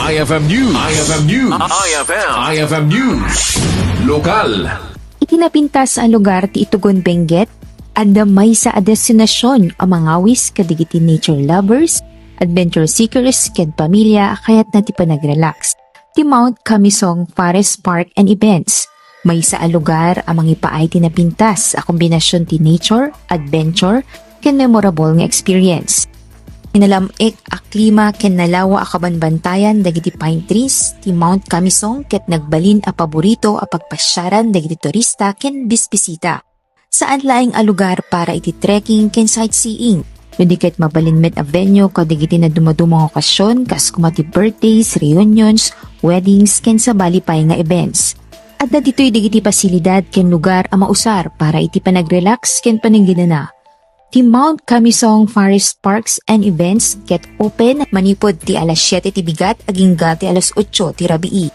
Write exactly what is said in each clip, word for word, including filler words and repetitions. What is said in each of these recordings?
I F M News. I F M News. I F M. I F M News. Lokal. Iti napintas a lugar ti Itugon, Benguet, adda maysa a destinasyon a mangawis kadagiti nature lovers, adventure seekers, ken pamilya a kayatna ti panagrelax, ti Mount Camisong Forest Park and Events. Maysa a lugar a mangipaay ti napintas a kombinasyon ti nature, adventure, ken memorable nga experience. Nalam-ek a klima ken nalawa a kabanbantayan dagiti pine trees ti Mount Camisong ket nagbalin a paborito a pagpasiaran dagiti turista ken bisbisita. Saan laeng a lugar para iti trekking ken sightseeing, no di ket mabalin met a venue kadagiti nadumaduma nga okasyon kas koma ti birthdays, reunions, weddings, ken sabali pay nga events. Adda ditoy dagiti pasilidad ken lugar a mausar para iti panagrelax ken panagkinana. Ti Mount Camisong Forest Parks and Events ket open manipud ti alas siete ti bigat agingga ti alas otso ti rabii.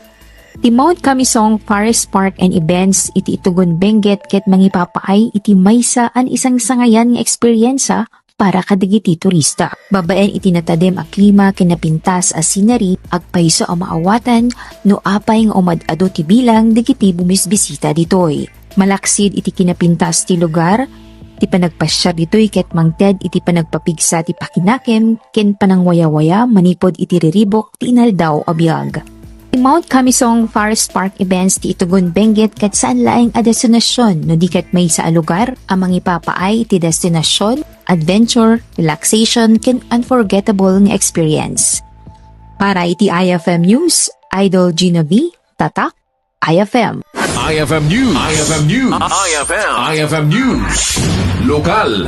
Ti Mount Camisong Forest Park and Events iti Itugon, Benguet ket mangipapaay iti maysa a naisangsangayan nga eksperiensia para kadagiti turista. Babaen iti natadem a klima ken napintas a scenery, agpayso a maawatan no apay nga umad-adu ti bilang dagiti bumisbisita ditoy. Malaksid iti kinapintas ti lugar, ti panagpasiar ditoy ket mangted iti panagpapigsa ti pakinakem ken panangwayawaya manipud iti riribuk ti inaldaw a biag. Ti Mount Camisong Forest Park Events ti Itugon, Benguet ket saan laeng a destinasyon no di ket maysa a lugar a mangipapaay iti destinasyon, adventure, relaxation, ken unforgettable nga experience. Para iti I F M News, Idol Gina V, Tatak, I F M. I F M News. I F M News. I F M. I F M News. Lokal.